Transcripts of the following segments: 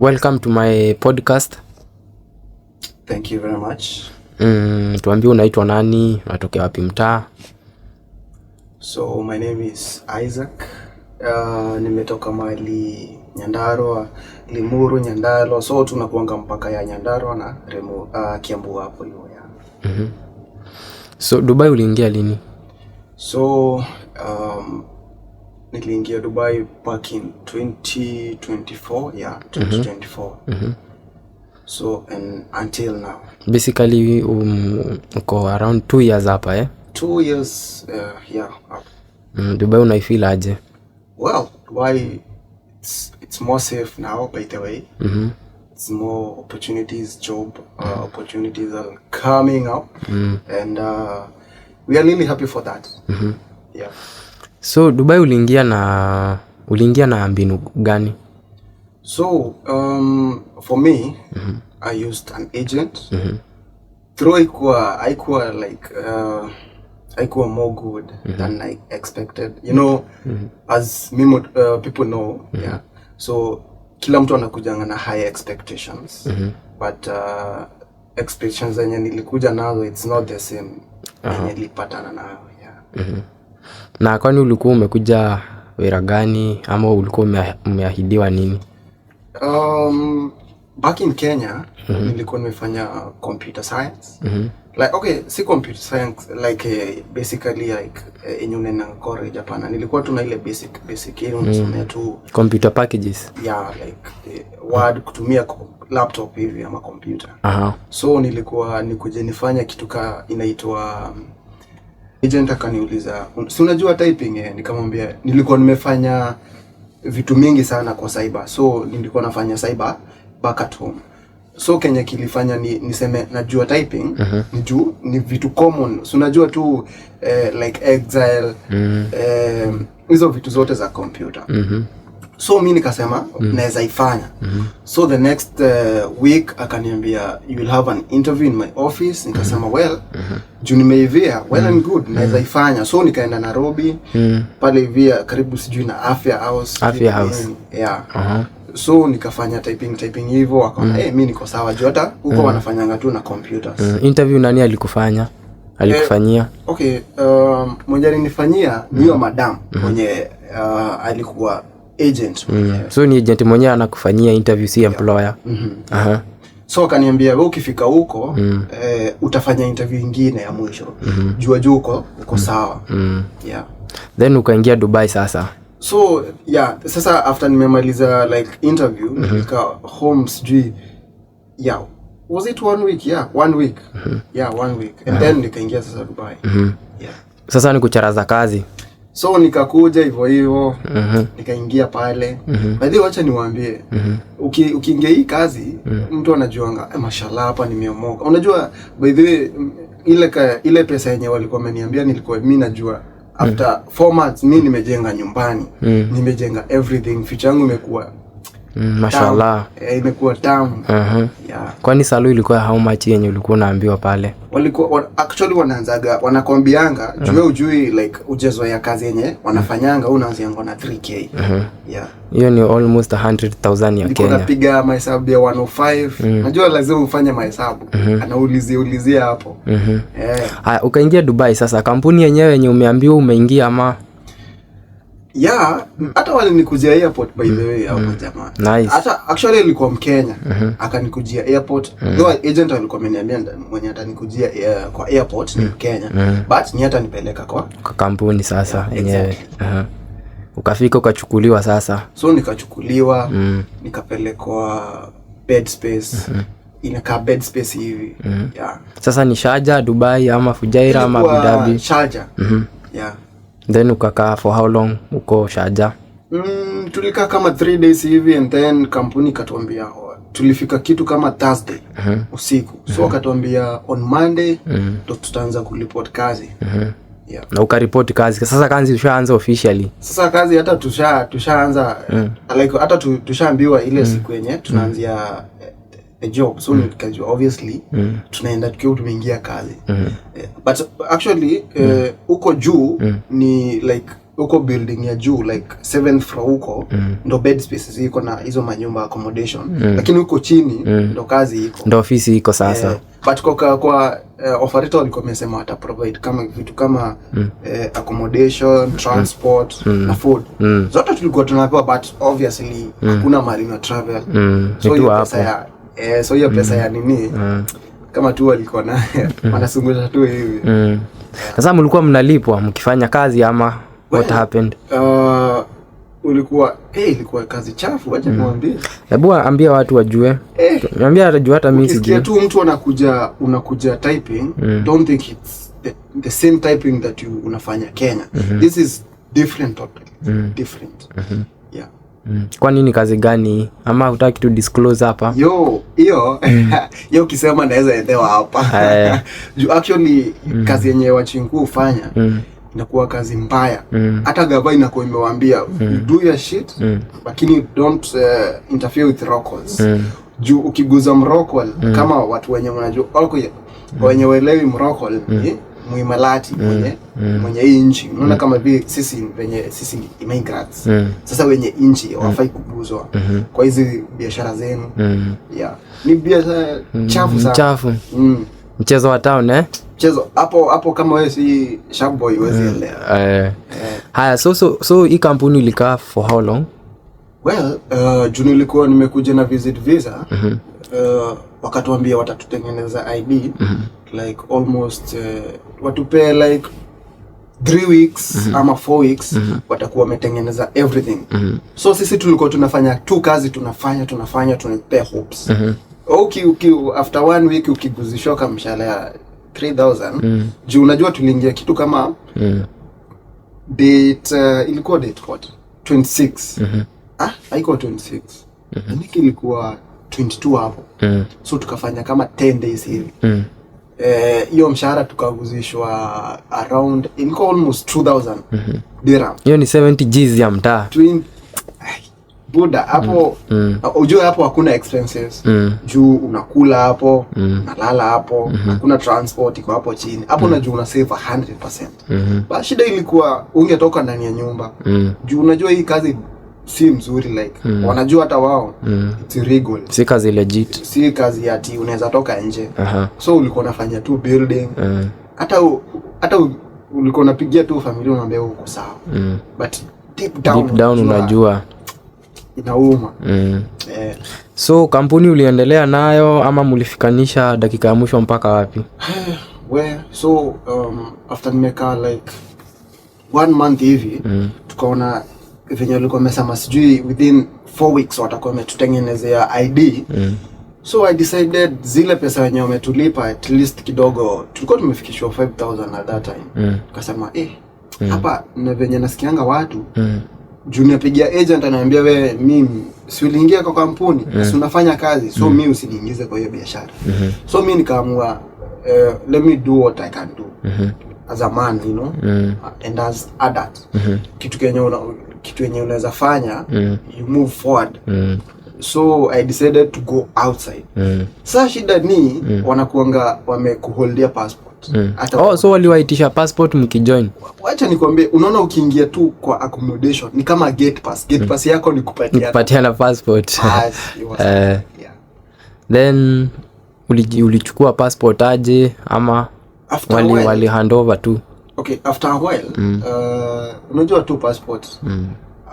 Welcome to my podcast. Thank you very much. Tuambie unaitwa nani, unatokea wapi mtaa? So my name is Isaac. Nimetoka mahali Nyandarua, Limuru, Nyandarua. So tunakuanga mpaka ya Nyandarua na Remu, Kiambu hapo hivyo, yeah. So Dubai uliingia lini? So niliingia Dubai back in 2024, yeah, 2024. So and until now. Basically uko around 2 years hapa, eh? 2 years, yeah. Dubai unaifeel aje? Well, Dubai, it's more safe now, by the way. It's more opportunities, job opportunities are coming up, and we are really happy for that. Yeah. So Dubai uliingia na mbinu gani? So for me, I used an agent. Though haikuwa like haikuwa more good than I expected. As mimo, people know, yeah. So kila mtu anakujanga na high expectations, but expectations zenye nilikuja nazo, it's not the same yenye nilipatana nayo, yeah. Na kwani ulikuwa umekuja wera gani ama ulikuwa umeahidiwa nini? Back in Kenya nilikuwa nimefanya computer science. Like, okay, si computer science like basically like yenye unaenda college, hapana. Nilikuwa tu na ile basic basic ile unasomea tu. Computer packages. Yeah, like Word, kutumia laptop hivi ama computer. So nilikuwa nikuje nifanye kitu ka inaitwa agent akaniuliza, "Si unajua typing?" Eh, nikamwambia nilikuwa nimefanya vitu mingi sana kwa cyber, so nilikuwa nafanya cyber back at home. So kenye kilifanya ni niseme najua typing ni juu ni vitu common, so unajua tu like Excel, hizo vitu zote za computer. So mi nikasema naweza ifanya. So the next week akaniambia, "You will have an interview in my office." Nikasema, "Well, juu nimeivia, well and good, naweza ifanya." So nikaenda Nairobi pale hivi karibu sijui na Afya House, sijui Afya na House. nini. Yeah. So nikafanya typing typing hivyo, akaona mi niko sawa juu hata huko wanafanyanga tu na computers. Interview nani alikufanya? Alikufanyia? Okay, mwenye alinifanyia ni huyo madam mwenye alikuwa agent mwenyewe. So ni agent mwenyewe anakufanyia interview, si employer. So akaniambia, "We ukifika huko utafanya interview ingine ya mwisho, jua juu uko sawa." Yeah. Then ukaingia Dubai sasa. So yeah, sasa after nimemaliza like interview, nilika home sijui, yeah, was it one week? Yeah, one week. Yeah, one week, and then nikaingia sasa Dubai, yeah. Sasa ni kucharaza kazi. So nikakuja hivyo hivyo, nikaingia pale. By the way, wacha niwaambie, ukiingia hii kazi, mtu anajuanga, "Eh, mashallah, hapa nimeomoka." Unajua, by the way, ile pesa yenye walikuwa wameniambia, nilikuwa mi najua after 4 months mi nimejenga nyumbani, nimejenga everything, future yangu imekuwa Mashallah. Tamu. Eh, imekuwa tamu. Yeah. Kwani salary ilikuwa how much yenye ulikuwa unaambiwa pale? Walikuwa actually wanaanzaga wanakwambianga, juu wewe ujui like ujezo ya kazi yenye wanafanyanga, unaanzianga na 3K, yeah. Hiyo ni almost 100,000 ya Nilikuwa Kenya. napiga mahesabu ya 105. Najua lazima ufanye mahesabu, anaulizia ulizia hapo. Eh. Haya, ukaingia Dubai sasa, kampuni yenyewe yenye umeambiwa umeingia ama? Yeah, hata walinikujia airport, by the way, hapo jamaa. Nice. Hata actually alikuwa Mkenya, akanikujia airport. Though agent alikuwa ameniambia mwenye atanikujia kwa airport ni Mkenya, but ni hata nipeleka kwa Kwa kampuni sasa Yeah, yenyewe. Exactly. Ukafika ukachukuliwa sasa. So nikachukuliwa, nikapelekwa bed space, inakaa bed space hivi, yeah. Sasa ni Sharjah, Dubai ama Fujairah ama Abu Ilikuwa Dhabi? Sharjah. Yeah. Then ukakaa for how long uko Sharjah? Tulikaa kama 3 days hivi and then kampuni ikatuambia, tulifika kitu kama Thursday usiku, so wakatuambia on Monday ndo tutaanza kuripoti kazi, yeah. Na ukaripoti kazi. Sasa kazi ushaanza officially. Sasa kazi hata tushaanza, like hata tushaambiwa ile siku yenye tunaanzia the job. So nikajua obviously tunaenda tukiwa tumeingia kazi. Eh, but actually huko juu ni like Huko building ya juu, like seventh floor huko, ndo bed spaces iko na hizo manyumba, accommodation, lakini huko chini ndo kazi iko. Ndo ofisi iko sasa. Eh, but kwa offer letter walikuwa wamesema wata provide kama vitu kama accommodation, transport na food. Zote tulikuwa tunapewa, but obviously hakuna mahali na travel. So Ni tu hiyo hapo. Pesa ya so hiyo pesa ya nini, kama tu walikuwa na wanazungusha tu hivi. Sasa mlikuwa mnalipwa mkifanya kazi ama what Well, happened? Ulikuwa ilikuwa kazi chafu, wacha niwaambie. Hebu ambia watu wajue. Ambia juu hata mimi Ukisikia sijui. tu mtu anakuja, unakuja typing, don't think it's the same typing that you unafanya Kenya. This is different, totally different, yeah. Kwani ni kazi gani, ama hutaki tu disclose hapa? Yo, hiyo hiyo ukisema naweza endewa hapa. Juu actually kazi yenye wachinku hufanya inakuwa kazi mbaya. Hata gava inakuwa imewaambia, "You do your shit, lakini don't interfere with locals," juu ukiguza mlocal, kama watu wenye wanajua, okay, wenye waelewi, mlocal ni muimalati, mwenye hii nchi. Unaona kama vile sisi, venye sisi ni immigrants. Sasa wenye nchi hawafai kuguzwa kwa hizi biashara zenu. Yeah, ni biashara chafu sana. Chafu. Mchezo wa town, eh? Mchezo hapo hapo, kama wewe si sharp boy, huwezi elewa. Haya, so hii kampuni ilikaa for how long? Well, juu nilikuwa nimekuja na visit visa, wakatuambia watatutengeneza ID like almost watupee like 3 weeks ama 4 weeks, watakuwa wametengeneza everything. So sisi tulikuwa tunafanya tu kazi, tunafanya, tunafanya, tunapea hopes. Uki, after one week ukiguzishwa kama mshahara ya 3000, juu unajua tuliingia kitu kama date, ilikuwa date what, 26? Ah, haikuwa 26. I think ilikuwa 22 hapo. So tukafanya kama 10 days hivi. Hiyo mshahara tukaguzishwa around, ilikuwa almost 2000 dirham. Hiyo ni 70 Gs ya mtaa. Twin. Ai, buda, hapo ujue hapo hakuna expenses, juu unakula hapo, unalala hapo, hakuna transport, iko hapo chini hapo. Unajua una save 100%. But shida ilikuwa ungetoka ndani ya nyumba, juu unajua hii kazi si mzuri, like wanajua hata wao it's illegal. Si kazi legit. Si kazi ati unaweza toka nje. So ulikuwa unafanya tu building. Hata ulikuwa unapigia tu familia, unaambia uko sawa, but deep down, Deep down unajua inauma. So kampuni uliendelea nayo ama mlifikanisha dakika ya mwisho mpaka wapi? We, so after nimekaa like one month hivi, tukaona venye walikuwa wamesema sijui within 4 weeks watakuwa wametutengenezea ID. So I decided zile pesa wenye wametulipa, at least kidogo tulikuwa tumefikishwa 5000 at that time. Tukasema, eh, hapa na venye nasikianga watu, juu napigia agent anaambia, "We, mimi si uliingia kwa kampuni, si unafanya kazi? So mi usiniingize kwa hiyo biashara." So mi nikaamua, let me do what I can do as a man and as adult. Kitu yenye unaweza fanya, you move forward. So I decided to go outside. Sasa shida ni wanakuanga wamekuholdia passport. Hata Oh, so waliwaitisha passport mkijoin? Wacha nikwambie, unaona ukiingia tu kwa accommodation ni kama gate pass. Gate pass yako ni kupatiana Kupatiana passport. Pass, it was- yeah. Then ulichukua passport aje, ama After a wali, while, wali handover tu? Okay, after a while, unajua tu passport,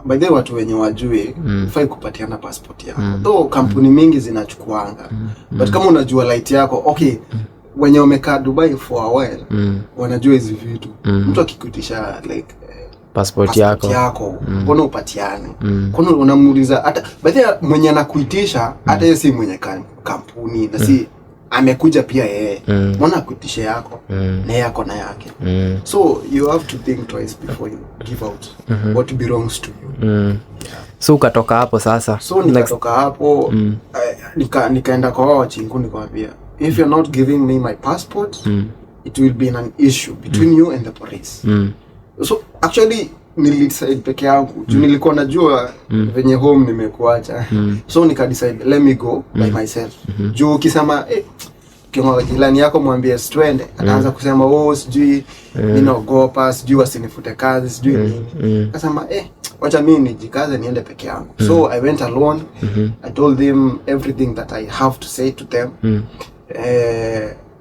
by the way, watu wenye wajui, hufai kupatiana passport yako, though kampuni mingi zinachukuanga. But kama unajua light yako, okay, wenye wamekaa Dubai for a while wanajua hizi vitu. Mtu akikuitisha like passport passport yako, yako, mbona upatiane? Kwani unamuuliza? Hata by the way, mwenye anakuitisha, hata yeye si mwenye kampuni na si amekuja pia yeye, mbona akuitishe yako na yeye ako na yake? So you have to think twice before you give out what belongs to you. So ukatoka hapo sasa? So nikatoka hapo, nikaenda kwa wao wachinku, nikawambia, "If you're not giving me my passport, it will be an issue between you and the police." So actually nilidecide peke yangu, juu nilikuwa najua venye home nimekuacha. So nikadecide, let me go by myself, juu ukisema, eh, Ukiongea jirani yako mwambie twende, ataanza kusema, "Oh, sijui mimi naogopa, sijui wasinifute kazi, sijui nini." Akasema, "Eh, wacha mimi nijikaze niende peke yangu." So I went alone. I told them everything that I have to say to them.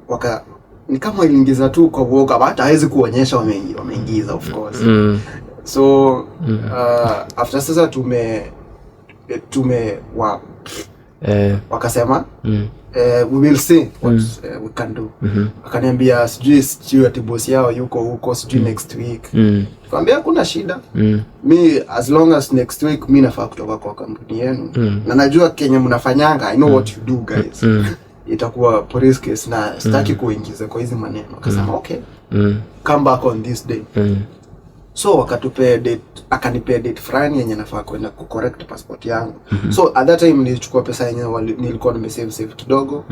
Waka ni kama iliingiza tu kwa uoga, hata hawezi kuonyesha wameingiza, of course. So after sasa tume wa wakasema, "We will see what we can do." Akaniambia sijui ati boss yao yuko huko, sijui next week. Nikamwambia hakuna shida. Mi as long as next week mi nafaa kutoka kwa kampuni yenu na najua kenye mnafanyanga, I know what you do guys. Itakuwa police case na sitaki kuingiza kwa hizi maneno. Akasema, "Okay, come back on this day." So wakatupea date, akanipea date fulani yenye nafaa kwenda kucorrect passport yangu. So at that time nilichukua pesa yenye nilikuwa nimesave save kidogo.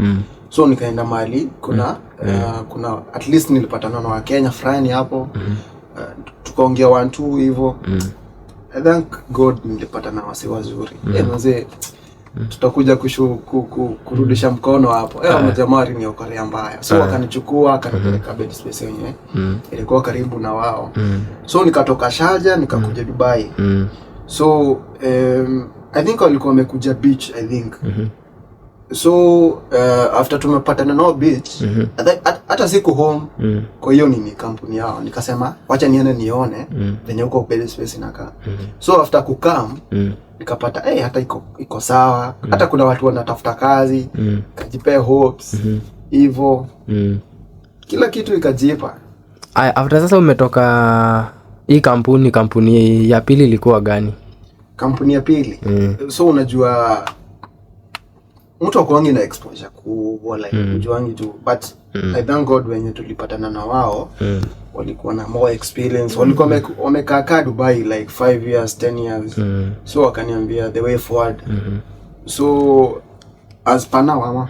So nikaenda mahali kuna kuna at least nilipatana na Wakenya fulani hapo. Tukaongea one two hivyo. I thank God nilipata na wase wazuri. Manze, tutakuja kurudisha mkono hapo. Majamaa waliniokolea mbaya. So wakanichukua, akanipeleka bed space yenye ilikuwa karibu na wao. So nikatoka Sharjah nikakuja Dubai. So I think walikuwa wamekuja beach, I think. So after tumepatana nao beach, hata siku home kwa hiyo nini kampuni yao, nikasema wacha niende nione venye huko bed space inakaa. So after kukam nikapata hata iko sawa, hata kuna watu wanatafuta kazi. Kajipea hopes hivyo, kila kitu ikajipa. Aya, after sasa umetoka hii kampuni, kampuni ya pili ilikuwa gani? Kampuni ya pili, so unajua mtu akuangi na exposure kubwa, like ujuangi tu, but I thank God wenye tulipatana na wao walikuwa na more experience, walikuwa wamekaa kaa Dubai like 5 years, 10 years. So wakaniambia the way forward. So as per now ama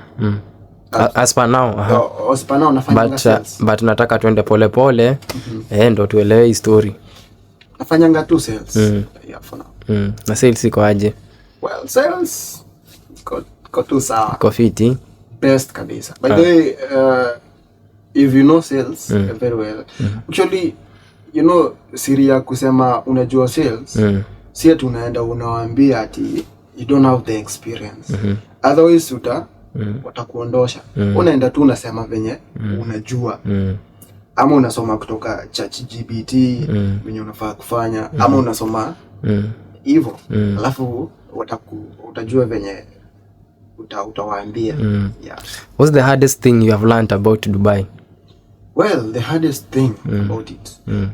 As per now, aha. As per now nafanyanga But, sales. but nataka tuende pole pole, ndo tuelewe hii story. Nafanyanga tu sales, yeah, for now. Na sales iko aje? Well, sales iko tu sawa. Iko fiti? Best kabisa. By the way, if you know sales very well, actually, you know siri ya kusema unajua sales, si ati unaenda unawaambia ati you don't have the experience, otherwise watakuondosha. Unaenda tu unasema venye unajua, ama unasoma kutoka ChatGPT venye unafaa kufanya, ama unasoma hivyo, alafu utajua venye utawaambia. Yeah. What's the hardest thing you have learned about Dubai? Well, the hardest thing about it,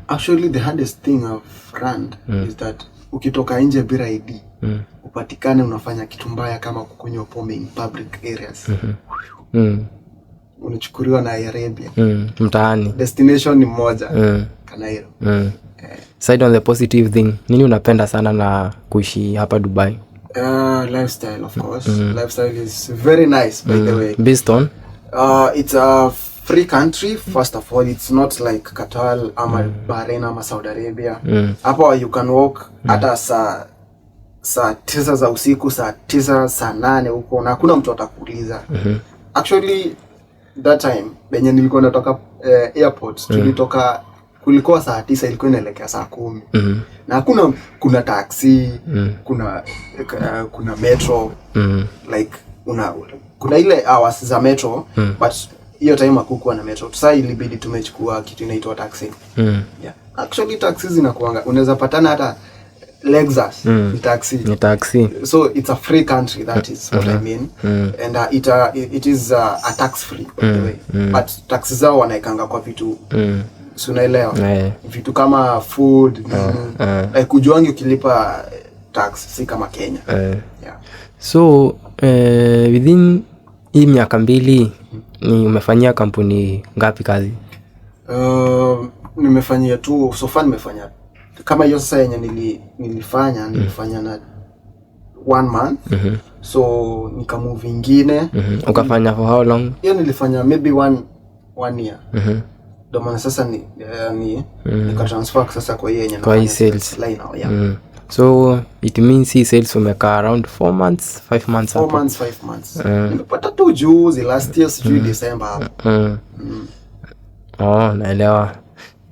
actually, the hardest thing I've learned is that ukitoka nje bila ID, upatikane unafanya kitu mbaya kama kukunywa pombe in public areas, unachukuliwa na Arabia. Mtaani. Destination ni moja, Kanairo. Side on the positive thing, nini unapenda sana na kuishi hapa Dubai? Lifestyle, of course. Lifestyle is very nice, by the way. Based on? It's a free country, first of all. It's not like Qatar ama Bahrain ama Saudi Arabia. Hapa you can walk hata saa 9 za usiku, saa 9, saa 8 huko, na hakuna mtu atakuuliza. Actually, that time venye nilikuwa natoka airport, tulitoka kulikuwa saa 9, ilikuwa inaelekea saa 10, na hakuna, kuna taxi, kuna metro, like kuna ile hours za metro, but hiyo time hakukuwa na metro. Sasa ilibidi tumechukua kitu inaitwa taxi. Yeah. Actually, taxi zinakuanga, unaweza patana hata Lexus ni taxi. Ni taxi. So it's a free country, that is what I mean. And it is a tax free, by the way, but tax zao wanaekanga kwa vitu, si unaelewa? Eh. Vitu kama food, nini, like ujuangi ukilipa tax, si kama Kenya. Yeah. So within hii miaka 2 ni umefanyia kampuni ngapi kazi? Nimefanyia tu, so far nimefanya kama hiyo sasa yenye nilifanya na one month, so nikamove ingine. Ukafanya for how long? Hiyo nilifanya maybe one year. Ndio maana sasa ni nikatransfer sasa kwa hiyo yenye Kwa hii nafanya sales. line now, yeah. So it means hii sales umekaa around 4 months, 5 months 4 hapo. months, 5 months. Nimepata tu juzi last year, sijui December hapo. Oh, naelewa.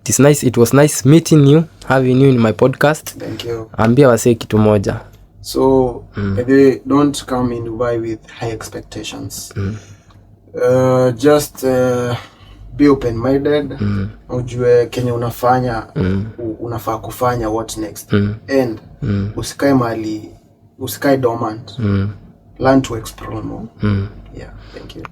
It is nice, it was nice meeting you, having you in my podcast. Thank you. Ambia wasee kitu moja. So maybe don't come in Dubai with high expectations. Just be open minded. Ujue kenye unafanya, unafaa kufanya what next. And usikae mahali, usikae dormant. Learn to explore more. Yeah, thank you.